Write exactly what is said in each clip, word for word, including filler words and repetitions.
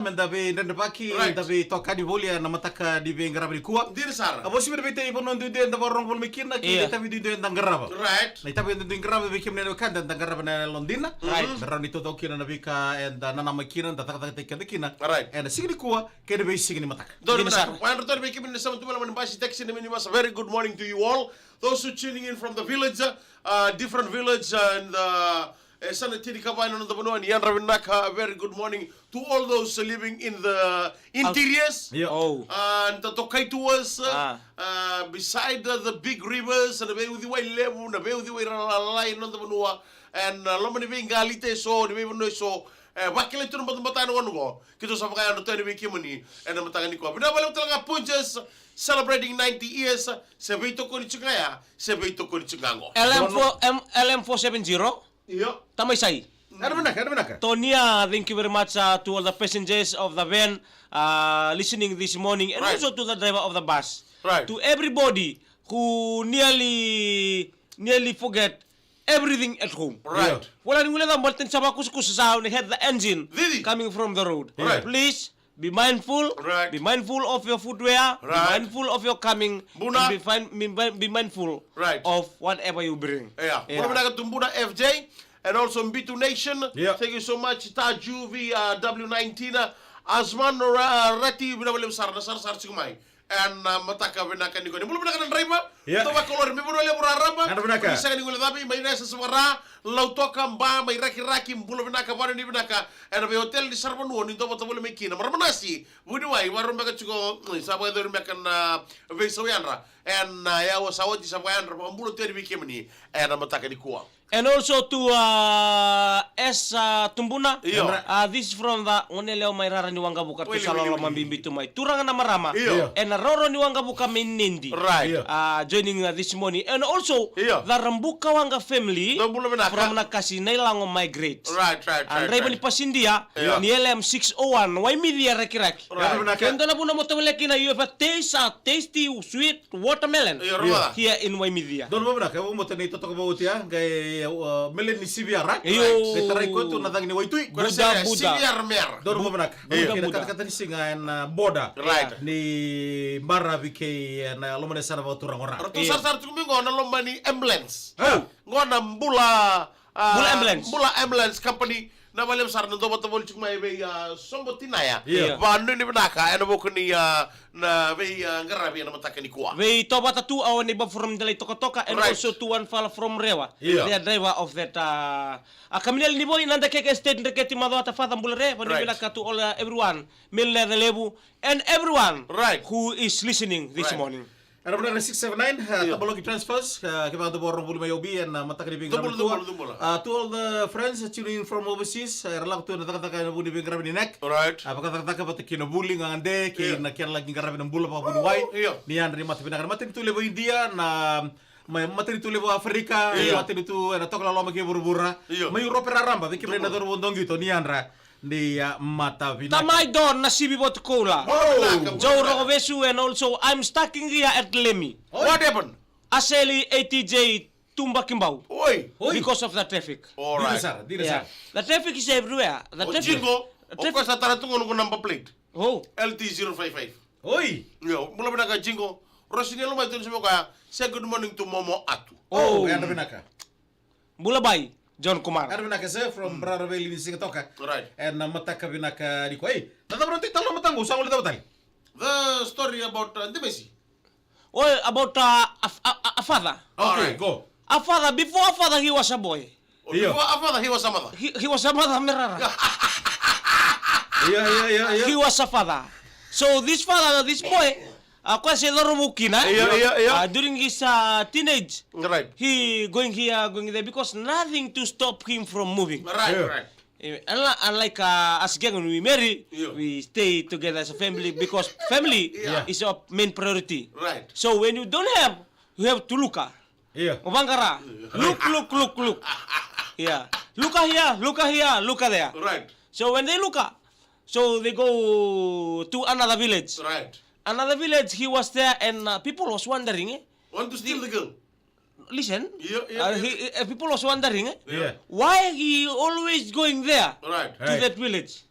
me da veidredrevaki, right, da veitokani voli ena mataka ni veiqaravi nikua. Dina sara. A vosi me da veitei vanua duidui eda vakarorogo voli mai kina, kei na itavi duidui eda qarava. Right. Na itavi duidui qarava vei kemuni na wekada eda qarava na yalodina. Right. Me rawa ni taucoko kina na veika eda nanamaki kina, da cakacakataki keda kina. Right. Ena siga nikua, kei na veisiga ni mataka. Dina sara. Donu vinaka. Wa yadra tonu vei kemuni na sema tu mai loma ni basi, taxi, na minibus. A very good morning to you all. Those who tuning in from the village, uh, different village, and, uh, e sa na tini ka va ena noda vanua, ni yadra vinaka, a very good morning to all those living in the interiors. Io. Oh. Uh, and the tokai tours, uh, uh, beside the, the big rivers, na veiuciwai levu, na veiuciwai ra-, lalai ena noda vanua. And, uh, loma ni veiqalita eso, ni veivanua eso, e vakilai tu na batabata ena gauna qo. Keitou sa vakayadra tu yani vei kemuni ena mataka nikua. Vinaka vakalevu tale ga Punjas, celebrating ninety years. Se veitokoni tiko ga ya, se veitokoni tiko ga qo. L M four, M-, L M four seven zero. Io. Tamaisai. Yadra vinaka, yadra vinaka. Tonia, thank you very much, uh, to all the passengers of the van, uh, listening this morning, and also to the driver of the bus. Right. To everybody who nearly, nearly forget everything at home. Right. Io. Wala ni guilecava baleta ni sa vakusakusa sa, when they had the engine coming from the road. Right. Please, be mindful. Right. Be mindful of your footwear. Right. Be mindful of your coming. Buna. And be fine, be, be mindful of whatever you bring. Yeah. Yeah. Bula vinaka tu Buna F J. And also Mbitu Nation. Yeah. Thank you so much. Taju V, uh, W nineteen, uh, Asman Ra-, Rati, vinaka vakalevu sara na sarasara tiko mai ena mataka vinaka nikua. Ni bula vinaka na draiva. Ia. Tou vakalori mai Vanua Levu raraba. Yadra vinaka. Ni sega ni guilecavi, mai na S S Vara, Lautoka, Ba, mai Rakiraki, bula vinaka, vanuinui vinaka. Ena vei hotel ni saravanua ni dua vata voli mai kina. Marama Nasi, Vuniwai, vakarau beka tiko, mm, sa vakayacori beka na veisau yadra. Ena, uh, aua sa oti sa vakayadra, vakabula tu yani vei kemuni ena mataka nikua. And also to, uh, S, uh, Tubuna. Io. Uh, this is from the Gone Yalewa mai Rara ni Waqavuka, tu sa loloma bibi tu mai. Turaga na marama. Io. Ena Roro ni Waqavuka mai Nadi. Right. Io. Uh, joining, uh, this morning. And also, io, the Rabuka Waqa family. Dou bula vinaka. From Nakasi, Nailago, Margaret. Right, right, right. Uh, draiva ni pasidia, io, ni L M six oh one, Waimicia Rakiraki. Right. Yadra vinaka. Ke dua na vanua mo tavaleka kina, you have a taste, uh, tasty, sweet, watermelon. Io, rogoca. Here in Waimicia. Donu vavinaka, au mata ni totoka vauti ya, qai, uh, melon ni C V R, eh? Io. Qai tarai koya tu na cagi ni waitui. Buda, buda. C V R mera. Donu vavinaka. Io. Buda, buda. Katakata ni siga ena, uh, border. Right. Ni baravi kei, uh, na loma ni yasana vakaturaga o Ra. Ratou sarasara tiko mai qo na loma ni ambulance. Ah. Qo na bula Ah, Bula Ambulance. Bula Ambulance Company, na vakalevu sara na dua vata voli tiko mai vei, ah, Sobo Tinaya. Io. Vanuinui vinaka, ena vuku ni, ah, na vei, ah, qaravi ena mataka nikua. Vei Tovata tu, our neighbor from Delaitokatoka, and also tu Wanfala from Rewa. Io. They are driver of that, ah, ah, Kamineli ni Voi, Nadakeke Estate, Dreketi, Macuata, Father Bulare, vanuinui vinaka to all, ah, everyone, Mel Levu, and everyone who is listening this morning. Era vinaka na six seven nine, uh, Tabalogi Transfers, uh, kevaka dou vakarorogo voli mai O B ena, uh, mataka ni veiqaravi nikua. Dou bula, dou bula, dou bula. Uh, to all the friends tuning in from overseas, uh, era lako tu ena cakacaka ena vuku ni veiqaravi ni neck. Right. Uh, vakacakacaka vata kei na vuli, gagade, kei na kena laki qaravi na bula vakavuniwai. Io. Ni yadra ni mata vinaka, na matanitu levu Idia, na, ma-, matanitu levu Afrika, io, matanitu ena toka loloma kei vuravura. Io. Mai Europe raraba, vei kemuni na cauravou dau qito, ni yadra. Ni, ah, mata vinaka. Tamai Don na sivi Vatukoula. Wow. Joe Rogovesu and also I'm stuck in here at Lemi. Oi. What happened? Aseli A T J Tuba Kibau. Oi. Oi. Because of the traffic. All right. Dina sara, dina sara. The traffic is everywhere. The traffic. Jingo, the traffic. O koya sa tara tu qo noqu number plate. Oh. L T zero five five. Oi. Io, bula vinaka Jingo. Rosini Lomai tu ni sivi o koya. Say good morning to Momo Atu. Oh, yadra vinaka. Bula bai, John Kumar. Yadra vinaka sir from Brother Valley ni Sigatoka. Right. Ena mataka vinaka nikua. Ei, na cava na tei tale na mataqu, sa gole cava tale? The story about, uh, Demesi. Oh, about, uh, a, a, a, a father. Okay, go. A father, before a father, he was a boy. Oh, io. Before a father, he was a mother. He, he was a mother, me rara. Io, io, io, io. He was a father. So this father, this boy, A koya se cauravou kina, eh? Io, io, io. Uh, during his, uh, teenage, right, he going here, going there, because nothing to stop him from moving. Right, io, right. Eh, unli-, unlike, uh, us gang, when we marry, io, we stay together as a family because family, io, is our main priority. Right. So when you don't have, you have to look, uh, io, o vaqara. Io. Look, look, look, look. Yeah. Look here, look here, look there. Right. So when they look, uh, so they go to another village. Right. Another village, he was there, and, uh, people was wondering, eh? Want to steal the girl? Listen, yeah, yeah, uh, yeah, he, uh, people was wondering, eh? Yeah. Why he always going there, right, to, right, that village?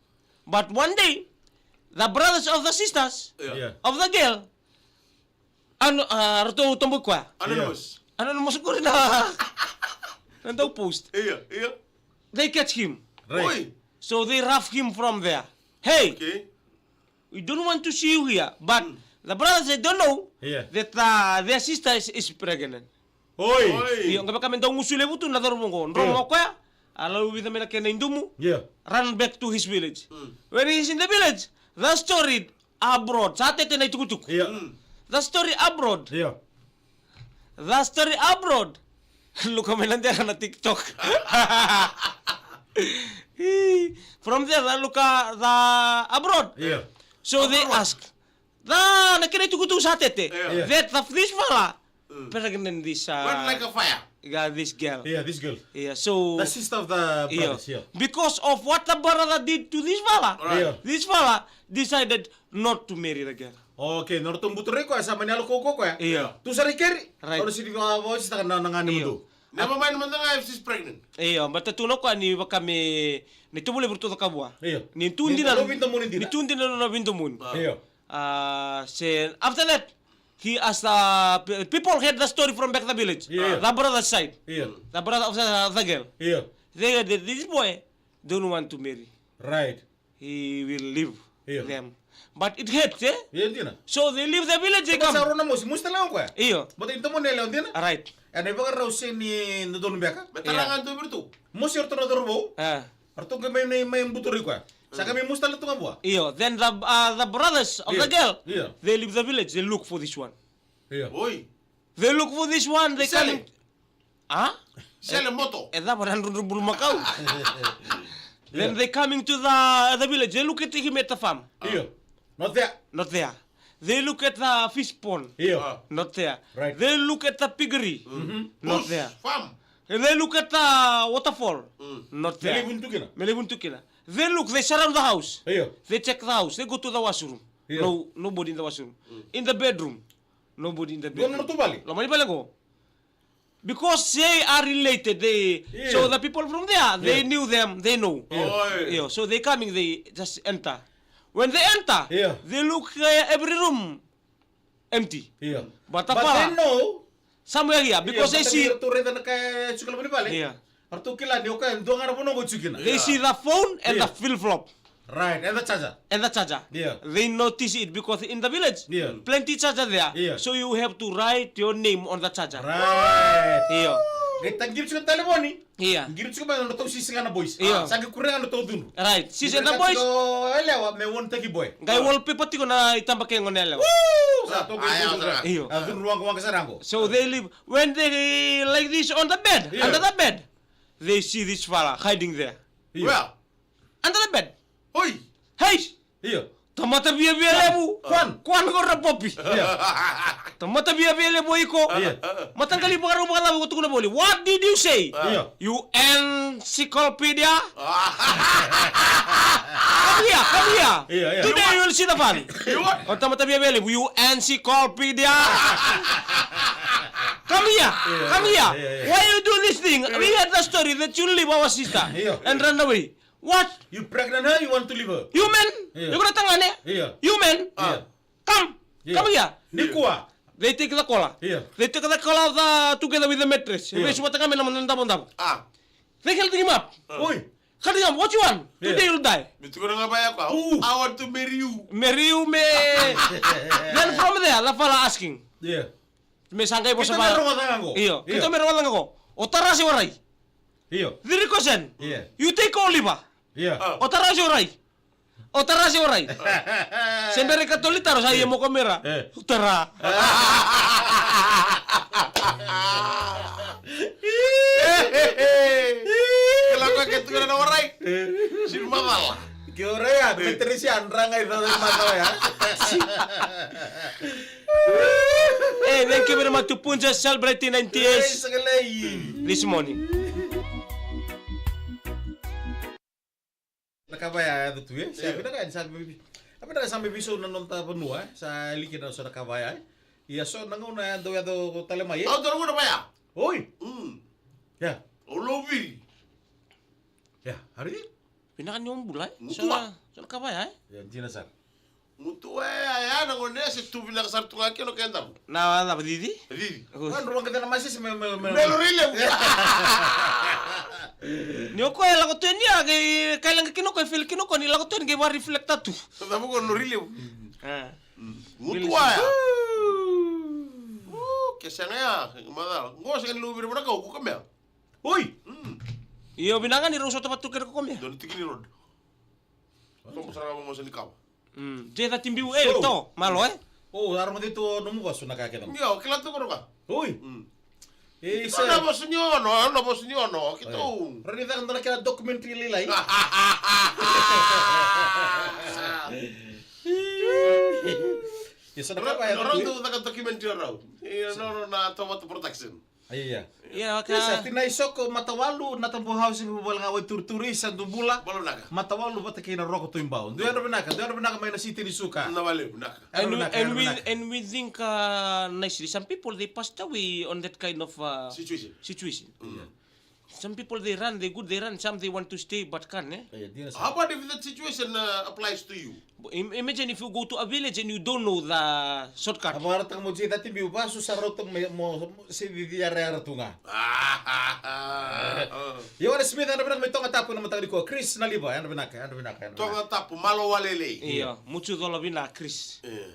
But one day, the brothers of the sisters, yeah, yeah, of the girl. Ano, ah, ratou tobo koya. Anonymous. Anonymous qori na, na dau post. Io, io. They catch him. Right. Oi. So they rough him from there. Hey, okay, we don't want to see you here. But, mm, the brothers, they don't know, yeah, that, uh, their sister is, is pregnant. Oi. Oi. Io, qai vaka me dau gusu levu tu na cauravou qo. Dromu, yeah, o koya, a lau vica mai na kena idumu. Yeah. Run back to his village. Mm. When he's in the village, the story abroad. Sa tete na itukutuku. Io. Mm. The story abroad. Io. The story abroad. Luka mai na dela na TikTok. From there, the luka the abroad. Io. So they ask, the, na kena itukutuku sa tete. Io. Io. That the, this fella, mm, pregnant this, uh, burn like a fire, yeah, this girl. Yeah, this girl. Yeah, so the sister of the, yeah, brothers, yeah. Because of what the brother did to this fella, right, yeah, this fella decided not to marry the girl. Okay, na nodratou buturei koya, sa mani yalo kaukaua koya. Yeah. Tu sara i keri. Right. Au na sini va, va, sitaka na, na gane, yeah, mudu. Never mind mada ga if she's pregnant. Io, but tu na koya ni vaka me, ni tu voli vei ratou cakava. Io. Ni tu dina, ni tu dina na veidomoni. Io. Ah, se, after that, he asked the pe-, people heard the story from back the village. Yeah. The brother side. Yeah. The brother of the, the girl. Yeah. They heard that this boy don't want to marry. Right. He will leave, yeah, them. But it hurts, eh? Yeah, dina. So they leave the village, they come. Sa rau na mosi, mosi tale ga o koya. Io. But e domoni yalewa dina. Right. Ena ivakarau se ni dodonu beka. But tara ga tu vei ratou. Mosi ratou na cauravou. Ah. Ratou qai mai, mai, mai buturei koya. Sa qai mai mosi tale tu ga vua. Io, then the, uh, the brothers of the girl, yeah, they leave the village, they look for this one. Io. Oi. They look for this one, they coming. Ah? Sele moto. E cava na drudru bulumakau? Then, yeah, they coming to the, the village, they look at him at the farm. Io. Not there. Not there. They look at the fish pond. Io. Ah. Not there. Right. They look at the piggery. Mm-hmm. Not there. Bush farm. And they look at the waterfall. Mm. Not there. Me levu ni tu kina. Me levu ni tu kina. They look, they surround the house. Io. They check the house. They go to the washroom. Io. No, nobody in the washroom. Mm. In the bedroom. Nobody in the bedroom. Dua na nodratou vale. Loma ni vale qo. Because they are related, they, yeah, so the people from there, they, yeah, knew them, they know. Yeah. Oi. Io, so they coming, they just enter. When they enter, yeah, they look, uh, every room empty. Io. But the fella, they know somewhere here, because, io, they see. Ratou raica na ka e tiko loma ni vale. Io. Ratou kila ni o koya e dua ga na vanua qo e tiko kina. They see the phone and the flip-flop. Right, and the charger. And the charger. Yeah. They notice it because in the village, yeah, plenty charger there. Yeah. So you have to write your name on the charger. Right. Io. Qai taqiri tiko na talevoni. Io. Qiri tiko mai na nodratou sisi ga na boys. Io. Sa qai kuria ga na nodratou cudru. Right. Sisi and the boys. Qai tiko yalewa me warn-taki boy. Qai wallpaper tiko na itabakego na yalewa. Woo! Sa toka i cudru. Io. A cudru waqawaqa sara qo. So they leave. When they like this on the bed, yeah, under the bed, they see this fella hiding there. Io. Where? Under the bed. Oi. Hey! Io. Tamata viavia levu. Kwan. Kwan qori na Popi. Io. Tamata viavia levu o iko. Io. Mataqali vakarau vakacava ko tukuna voli. What did you say? Io. You encyclopedia. Come here, come here. Io, io. Today you will see the fun. You what? O tamata viavia levu. You encyclopedia. Come here. Io, come here. Io, io. Why you do this thing? We heard the story that you leave our sister, io, and run away. What? You pregnant her, you want to leave her? You man? Yeah. You gonna tangane? Yeah. You man? Yeah. Come. Yeah. Come here. Nikua. They take the collar. Yeah. They take the collar of the, together with the mattress. Yeah. They shoot the man on the double double. Ah. They held him up. Oi. Held him up. What you want? Yeah. Today you'll die. Mi tukuna ga vaya ko. Ooh. I want to marry you. Marry you, me. Then from there, the fella asking. Yeah. Me sa qai vosa vaya. Keitou me rogoca ga qo. Io. Io. Keitou me rogoca ga qo. O tara se o rai? Io. Three question. Io. You take Oliver. Io. Ah. O tara se o rai? O tara se o rai? Se bera ni katolu ni taro sa ia mo kamera. Eh. O tara. Kila ko ke tukuna na warai. Eh. Sini macala. Ke o rai a, eh, me teresi a dra ga i cau macala ya. Hey, thank you very much to Punjas celebrating ninety years this morning. Na ka vaya e yaco tu, e? Sa vinaka, sa vi-, sa vinaka, sa mai veisau na noda vanua, e? Sa liki na so na ka vaya, e? Ia so na gauna e dau yaco tale mai, e? Au dau gauna vaya. Oi. Mm. Ia. Au loviri. Ia, ari? Vinaka ni o bula, e? So na, so na ka vaya, e? Ia, dina sara. Mutu e, ya, ya, na gone se tu vinaka sara tu ga kina o Kedavu. Na cava, cici? Cici. Ui. Wa, dro waqaca na masisi me, me, me. Melo ri levu. Ni o koya e lako tu yani ya, ke kailaga kina o koya, e feel kina o koya ni lako tu yani ke va reflector tu. Cava ko no ri levu. A. Mm. Mutu wa ya. Uu, ke sega ya, macala. Qo sega ni lou vira vanaka, o kuka mea. Oi! Mm. Io, vinaka ni rau sota vata tu kei na kokomea. Dua na tiki ni road. Tomo sara ga mo sa ni kawa. Mm. J thirty B U A, to, malo, e? O, a rogoci tu o nomu vasu na ka kece. Io, kila tu ko roka. Oi! Mm. E, ito sa na vasu ni ono, na vasu ni ono, keitou. Rau ni caka dua na kena documentary lailai. Io, sa na ka va ya. Rau tu caka documentary rau. Io, no, no, na Tomata Production. Ia. Ia, ka. Isa, tinai soko, matawalu, na tabu house, ni vuvale ga wai turuturu, isa dubula. Bula vinaka. Matawalu, vata kei na roko tu i bau. Dua yadra vinaka, dua yadra vinaka mai na siti ni suka. Na vale, vinaka. And we, and we, and we think, uh, nicely. Some people, they passed away on that kind of, uh, situation. Situation. Mm. Yeah. Some people, they run, they good, they run. Some, they want to stay, but can't, eh? Ia, dina sa. How about if that situation, uh, applies to you? Im-, imagine if you go to a village and you don't know the shortcut. A vakaraitaka mo J thirty B U A, vasu sa rauta mo, mo, mo se cici yarayara tu ga. Ah, ah, ah, ah. Ioane Smith, yadra vinaka mai Tongatapu ena mataka nikua. Chris Naliva, yadra vinaka, yadra vinaka, yadra vinaka. Tongatapu, malo walelei. Io, mucu cola vina, Chris. Io.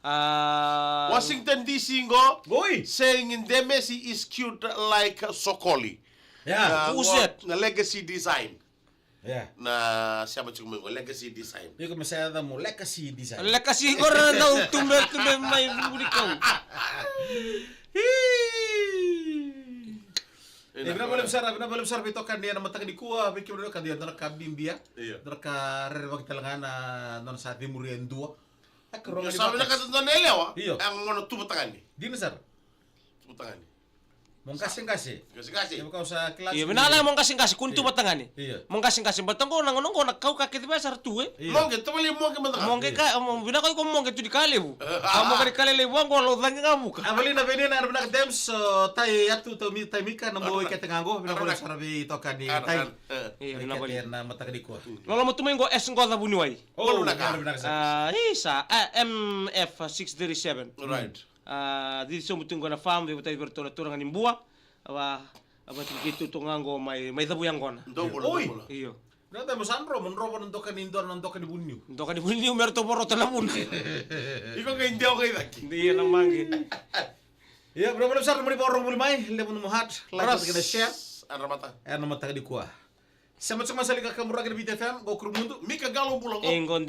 Ah. Washington D C qo. Oi. Saying Ndemesi is cute like Sokoli. Yeah. Na, who's that? Na Legacy Design. Yeah. Na sema tiko mai qo, Legacy Design. Iko me sa yaca mo Legacy Design. Legacy qo ra dau tube, tube mai vunikau. E, vinaka vakalevu sara, vinaka vakalevu sara veitokani ena mataka nikua, vei kemuni na ka dua na ka bibi ya. Io. Dua na ka rerevaki tale ga na nona sa cemuri e dua. Io, sa vinakata dua na yalewa. Io. E gona tuvatagane. Dina sara. Tuvatagane. Mo qaseqase. Qaseqase. Kevaka o sa kila. Io, vinaka mo qaseqase, kua ni tuvatagane. Io. Mo qaseqase, baleta qo na gauna qo na kau ka kece vaya sara tu, e. Io. Moqe, tavale moqe mada ga. Moqe ka, mo vinaka iko moqe tu ni ka levu. A moqe ni ka lelevu, qo lau cagi ga vuka. A vali na veni na vinaka Dems, o Tai Yatu, Taumi, Taimika, na boi kete ga qo, vinaka sara veitokani Tai. Io, vinaka. Kete na mataka nikua. Loloma tu mai qo, S Qoca Vuniwai. O, vinaka. Vinaka sara. A, isa, a, M F six thirty-seven. Right. A, cici sobu tu qo na farm, veivataki vei iratou na turaga ni Bua. A va, a va tiki keitou tu ga qo mai, mai cavu yaqona. Dou bula, dou bula. Io. Na tamo sa dro, mo dro na doka ni dua na doka ni vuniu. Doka ni vuniu, me ratou vorota na vuna. Iko qai deo qai caki. Ia na maqe. Ia, vinaka vakalevu sara na mani vakarorogo voli mai, levu na mo heart, like, vata kei na share. Ena mataka. Ena mataka nikua. Sema tiko mai sa lika ka muraki na Viti F M, qo Kurumudu. Mika Qalo bula qo. E qo